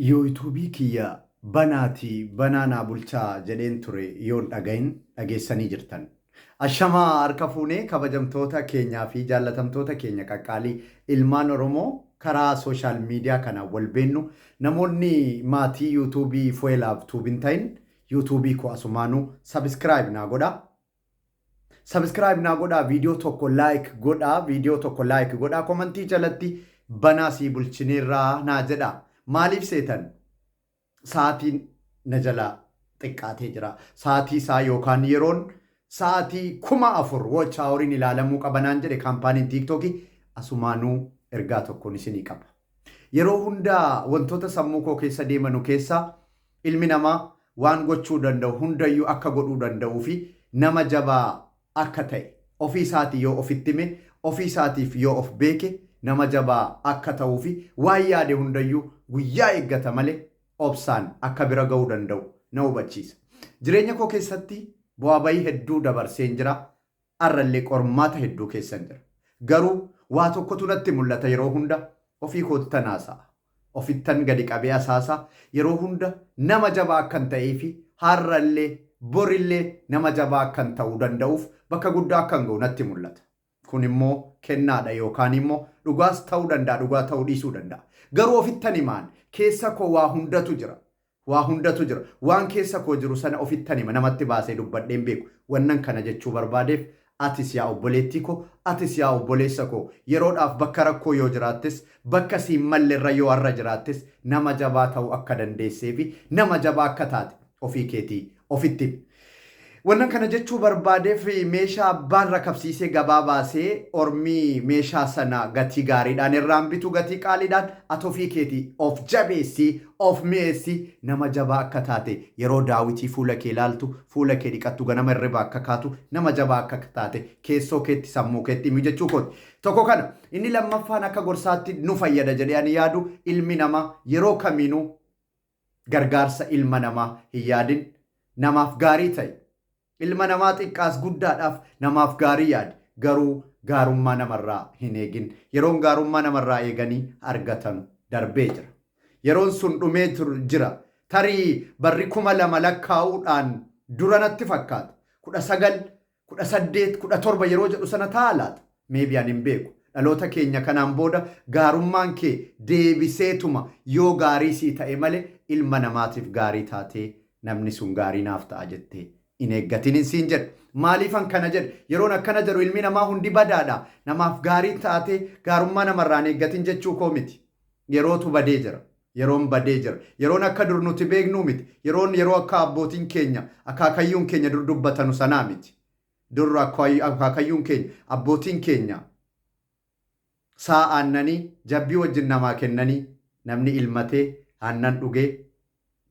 Yuutuubii kiyya banaatii banaa naa bulchaa jedheen ture yoon dhagahin dhageessanii jirtan. Ashamaa harka fuunee kabajamtoota keenyaa fi jaallatamtoota keenya qaqqaalii ilmaan Oromoo karaa social media kanaan wal beennu namoonni maatii yuutuubii Fuelaaf Tube hin ta'in yuutuubii koo asumaanuu subscribe naa godhaa. Subscribe naa godhaa, viidiyoo tokko like godhaa, viidiyoo tokko like godhaa, komantii jalatti banaa sii bulchineerraa naa jedhaa. Maaliif seetan? Sa'aatiin na jalaa xiqqaatee jira. Sa'aatii isaa yookaan yeroon sa'aatii 4000 watch houriin ilaalamuu qaba naan jedhe kaampaaniin tiiktookii asumaanuu ergaa tokkoon isinii qaba. Yeroo hunda wantoota sammuu koo keessa deemanu keessaa ilmi namaa waan gochuu danda'u hundayyuu akka godhuu danda'uu fi nama jabaa akka ta'e ofii isaatii yoo ofitti hime, ofii isaatiif yoo of beeke nama jabaa akka ta'uu fi waan yaade hundayyuu guyyaa eeggata malee obsaan akka bira ga'uu danda'u na hubachiisa. Jireenya koo keessatti bu'aa bayii hedduu dabarseen jira. Har'allee qormaata hedduu keessan jira. Garuu waa tokkotu natti mul'ata yeroo hunda ofii koottan haasa'a. Ofittan gadi qabee asaasa yeroo hunda nama jabaa akkan ta'ee fi har'allee borillee nama jabaa akkan ta'uu danda'uuf bakka guddaa akkan ga'u natti mul'ata. Kun immoo kennaadha yookaan immoo dhugaas ta'uu danda'a dhugaa ta'uu dhiisuu danda'a. Garuu ofittan himaan keessa koo waa hundatu jira. Waa hundatu jira. Waan keessa koo jiru sana ofittan hima namatti baasee dubbadhee hin beeku. Wannan kana jechuu barbaadeef atis yaa obboleettii koo, atis yaa obboleessa koo yeroodhaaf bakka rakkoo yoo jiraattes, bakka siin malle irra yoo har'a jiraattes nama jabaa ta'uu akka dandeessee fi nama jabaa akka taate ofii keetii ofitti himi. Wannan kana jechuu barbaadeef meeshaa abbaan rakabsiisee gabaa baasee ormi meeshaa sana gatii gaariidhaan irraan bitu gatii qaaliidhaan ati ofii keetii of jabeessii of mi'eessii nama jabaa akka taate yeroo daawitii fuula kee ilaaltu fuula kee dhiqattu ganama hirribaa akka kaatu nama jabaa akka taate keessoo keetti sammuu keetti himi jechuu kooti. Tokko kana inni lammaffaan akka gorsaatti nu fayyada jedhee ani yaadu ilmi namaa yeroo kamiinuu Gargaarsa ilma namaa hin yaadin, namaaf gaarii ta'i. Ilma namaa xiqqaas guddaadhaaf namaaf gaarii yaadi. Garuu gaarummaa namarraa hin eegin. Yeroon gaarummaa namarraa eeganii argatanu darbee jira. Yeroon sun dhumee jira. Tarii barri 2000 lakkaa'uudhaan dura natti fakkaata. 19 18, 17 yeroo jedhu sana ta'a laata? Maybe ani hin beeku. Dhaloota keenya kanaan booda gaarummaan kee deebiseetuma yoo gaarii sii ta'e malee ilma namaatiif gaarii taatee namni sun gaarii naaf ta'a jettee hin eeggatinin siin jedha. Maaliifan kana jedhe? Yeroon akkana jedhu ilmi namaa hundi badaadha. Namaaf gaarii taatee gaarummaa namarraa hin eeggatin jechuu koo miti. Yerootu badee jira. Yeroon badee jira. Yeroon akka dur nuti beeknuu miti. Yeroon yeroo akka abbootiin keenya, akaakayyuun keenya dur dubbatanu sanaa miti. Dur akaakayyuun keenya, abbootiin keenya sa'a aannanii jabbii wajjin namaa kennanii namni ilmatee aannan dhugee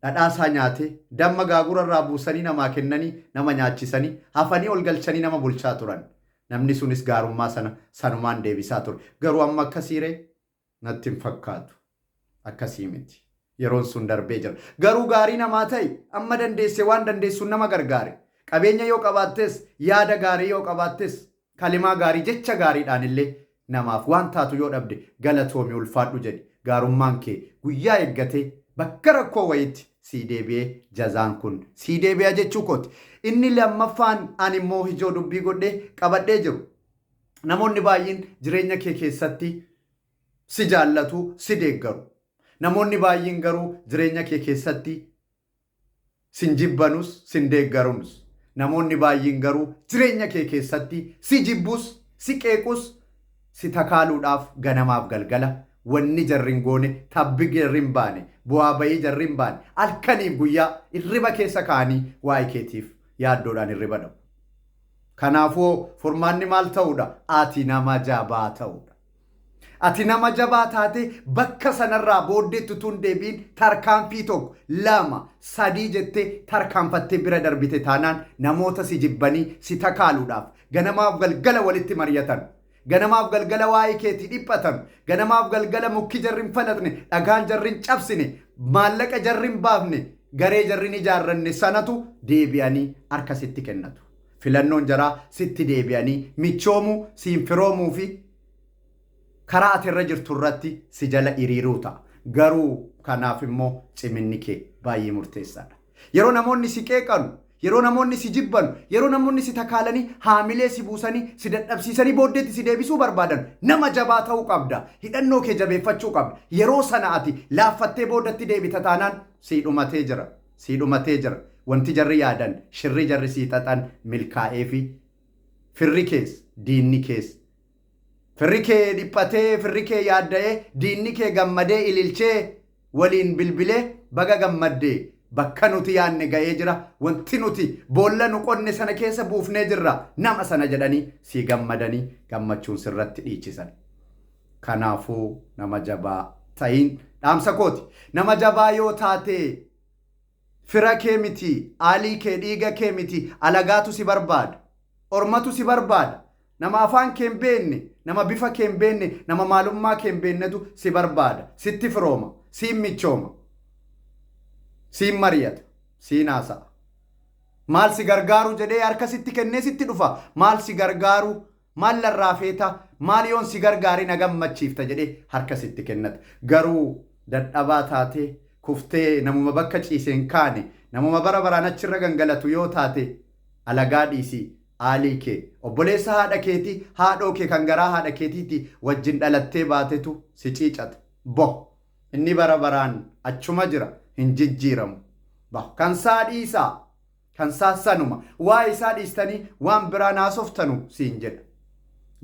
dhadhaa isaa nyaatee damma gaagura irraa buusanii namaa kennanii nama nyaachisanii hafanii ol galchanii nama bulchaa turan. Namni sunis gaarummaa sana sanumaan deebisaa ture. Garuu amma akkasiiree? Natti hin fakkaatu. Akkasii miti. Yeroon sun darbee jira. Garuu gaarii namaa ta'i. Amma dandeesse waan dandeessuun nama gargaari. Qabeenya yoo qabaattes, yaada gaarii yoo qabaattes, kalimaa gaarii jecha gaariidhaan illee namaaf waan taatu yoo dhabde galatoomi ulfaadhu jedhi. Gaarummaan kee guyyaa eeggatee bakka rakkoo wayiitti sii deebi'ee jazaan kun sii deebi'a jechuu kooti. Inni lammaffaan ani immoo ijoo dubbii godhee qabadhee jiru. Namoonni baay'een jireenya kee keessatti si jaallatu, si deeggaru. Namoonni baay'een garuu jireenya kee keessatti sin jibbanus, sin deeggarunus. Namoonni baay'een garuu jireenya kee keessatti si jibbus, si qeequs, si takaaluudhaaf ganamaaf galgala wanni jarri hin goone, tabbi jarri hin baane, bu'aa bayii jarri hin baane, halkaniif guyyaa hirriba keessa ka'anii waa'ee keetiif yaaddoodhaan hirriba dhabu. Kanaafuu furmaanni maal ta'uudha? Ati nama jabaa ta'uudha. Ati nama jabaa taatee bakka sanarraa booddeetti utuu hin deebi'in tarkaanfii tokko, lama, sadii jettee tarkaanfattee bira darbite taanaan namoota si jibbanii si takaaluudhaaf ganamaaf galgala walitti mari'atan. Ganamaaf galgala waa'ee keetii dhiphatan. Ganamaaf galgala mukki jarri hin falaxne, dhagaan jarri hin cabsine, maallaqa jarri hin baafne, garee jarri hin ijaarranne sanatu deebi'anii harka sitti kennatu. Filannoon jaraa sitti deebi'anii michoomuu, siin firoomuu fi karaa ati irra jirtu irratti si jala hiriiruu ta'a. Garuu kanaaf immoo ciminni kee baay'ee murteessaadha. Yeroo namoonni si qeeqanu, yeroo namoonni si jibbanu, yeroo namoonni si takaalanii haamilee si buusanii, si dadhabsiisanii booddeetti si deebisuu barbaadan, nama jabaa ta'uu qabda. Hidhannoo kee jabeeffachuu qabda. Yeroo sana ati laaffattee boodatti deebita taanaan sii dhumatee jira. Sii dhumatee jira. Wanti jarri yaadan, shirri jarri sii xaxan milkaa'ee fi firri kees, diinni kees. Firri kee dhiphatee, firri kee yaadda'ee, diinni kee gammadee ililchee waliin bilbilee, "Baga gammaddee, bakka nuti yaanne ga'ee jira, wanti nuti boolla nu qonne sana keessa buufnee jirra nama sana," jedhanii sii gammadanii gammachuun sirratti dhiichisan. Kanaafuu nama jabaa ta'iin dhaamsa kooti. Nama jabaa yoo taate fira kee miti, aalii kee, dhiiga kee miti, alagaatu si barbaada. Ormatu si barbaada. Nama afaan kee hin beekne, nama bifa kee hin beekne, nama maalummaa kee hin beeknetu si barbaada. Sitti firooma, siin michooma, siin mari'ata, siin haasa'a. Maal si gargaaru jedhee harka sitti kennee sitti dhufa. Maal si gargaaru, maal larraa feeta, maal yoon si gargaare na gammachiifta jedhee harka sitti kennata. Garuu dadhabaa taatee kuftee namuma bakka ciisee hin kaane, namuma bara baraan achirra gangalatu yoo taate, alagaa dhiisii, aalii kee, obboleessa haadha keetii, haadhoo kee kan garaa haadha keetiitii wajjin dhalattee baatetu si ciicata. Bo! Inni bara baraan achuma jira, hin jijjiiramu. Bo! Kan saa dhiisaa. Kan saa sanuma. Waa isaa dhiistanii waan biraa naasoftanu siin jedha.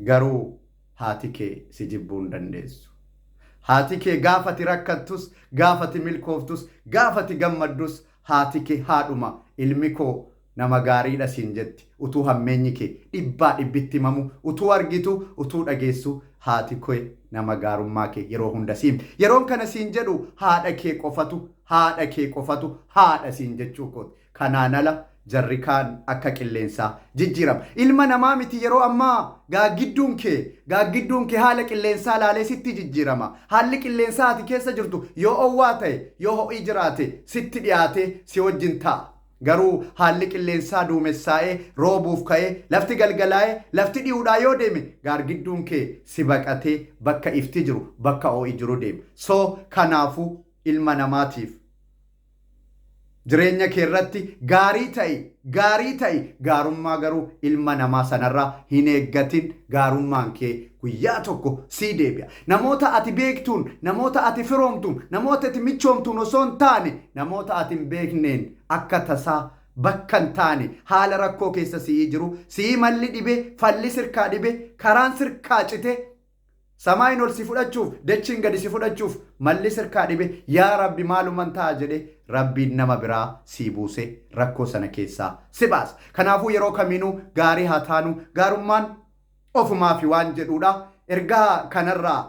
Garuu haati kee si jibbuu hin dandeessu. Haati kee gaafati rakkattus, gaafati milkooftus, gaafati gammaddus, haati kee haadhuma, "Ilmi koo nama gaariidha" siin jetti. Utuu hammeenyi kee dhibbaa dhibbitti himamu, utuu argitu, utuu dhageessu, haati kee nama gaarummaa kee yeroo hunda siin. Yeroon kana siin jedhu haadha kee qofatu, haadha kee qofatu haadha siin jechuu kooti. Kanaan ala jarri kaan akka qilleensaa jijjiirama. Ilma namaa miti, yeroo ammaa gaaggidduun kee haala qilleensaa laalee sitti jijjiirama. Haalli qilleensaa ati keessa jirtu yoo owwaa ta'e, yoo ho'ii jiraate, sitti dhiyaatee si wajjin ta'a. Garuu haalli qilleensaa duumessaa'ee roobuuf ka'ee, lafti galgalaa'ee, lafti dhi'uudhaa yoo deeme, gaargidduun kee si baqatee bakka ifti jiru, bakka ho'i jiru deema. So kanaafuu ilma namaatiif jireenya kee irratti gaarii ta'i, gaarii ta'i. Gaarummaa garuu ilma namaa sanarraa hin eeggatin. Gaarummaan kee guyyaa tokko sii deebi'a. Namoota ati beektuun, namoota ati firoomtuun, namoota ati michoomtuun osoo hin taane, namoota ati hin beekneen akka tasaa bakka hin taane, haala rakkoo keessa si'ii jiru, si'ii malli dhibee, falli sirkaa dhibee, karaan sirkaa cite, samaayin ol si fudhachuuf, dachiin gadi si fudhachuuf malli sirkaa dhibe, "Yaa Rabbi, maaluman ta'a?" jedhe, Rabbiin nama biraa sii buuse rakkoo sana keessaa si baasa. Kanaafuu yeroo kamiinuu gaarii haa taanu, gaarummaan ofumaa fi waan jedhuudha. Ergaa kanarraa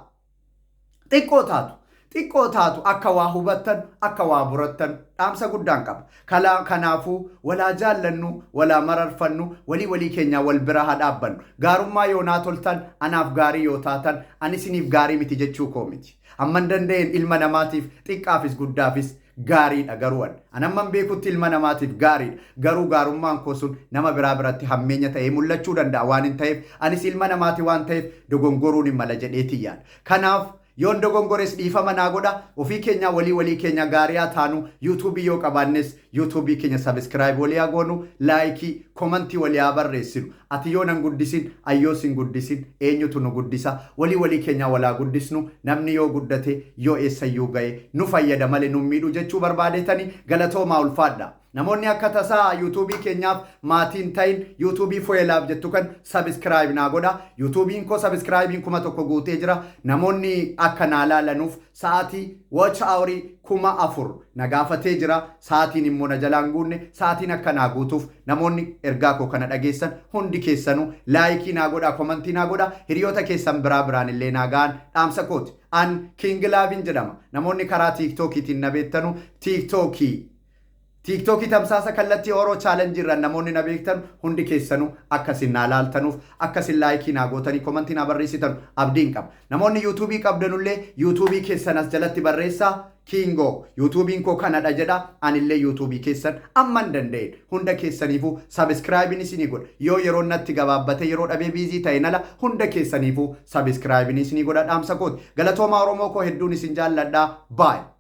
xiqqoo taatu, xiqqoo taatu akka waa hubattan, akka waa burattan dhaamsa guddaan qaba. Kanaafuu walaa jaallannu, walaa mararfannu, walii walii keenyaa wal bira haa dhaabbannu. Gaarummaa yoo naa toltan, anaaf gaarii yoo taatan, ani isiniif gaarii miti jechuu koo miti. Amman danda'een ilma namaatiif xiqqaafis guddaafis gaariidha. Garuu an amman beekutti ilma namaatiif gaariidha. Garuu gaarummaan koo sun nama biraa biratti hammeenya ta'ee mul'achuu danda'a waan hin ta'eef, anis ilma namaati waan ta'eef dogongoruun hin mala jedheetii yaada. Kanaaf yoon dogongores dhiifama naa godha. Ofii keenya walii walii keenya gaarii haa taanu. Yuutuubii yoo qabaannes yuutuubii keenya subscribe walii haa goonu, like, comment walii haa barreessinu. Ati yoo nan guddisin, ayyoo sin guddisin, eenyutu nu guddisa? Walii walii keenya walaa guddisnu. Namni yoo guddate, yoo eessayyuu ga'e, nu fayyada malee nu miidhu jechuu barbaadetanii. Galatoomaa, ulfaadha. Namoonni akka tasaa yuutuubii keenyaaf maatiin ta'in, yuutuubii Foyelaaf jettu kan subscribe naa godha. Yuutuubiin koo subscribeiin 1000 guutee jira. Namoonni akka naa laalanuuf sa'aatii watch hourii 4000 na gaafatee jira. Sa'aatiin immoo na jalaan guunne. Sa'aatiin akka naa guutuuf namoonni ergaa koo kana dhageessan hundi keessanuu like naa godha, comment naa godha, hiriyoota keessan biraa biraan illee naa ga'an dhaamsa kooti. An King Laavin jedhama. Namoonni karaa tiiktookiitiin na beektanu, tiiktookii Tiiktookii tamsaasa kallattii Oro Challenge irra namoonni na beektan hundi keessanuu akka isin naa laaltanuuf, akka isin like naa gootanii comment naa barreessitan abdiin qaba. Namoonni yuutuubii qabdanullee yuutuubii keessan as jalatti barreessaa. Kiingoo yuutuubiin koo kanadha jedha. Anillee yuutuubii keessan amman danda'een hunda keessaniifuu subscribe isinii godha. Yoo yeroo natti gabaabbate, yeroo dhabee busy ta'e nala, hunda keessaniifuu subscribe isinii godha, dhaamsa kooti. Galatoomaa Oromoo koo, hedduun isin jaalladhaa. Baay'ee.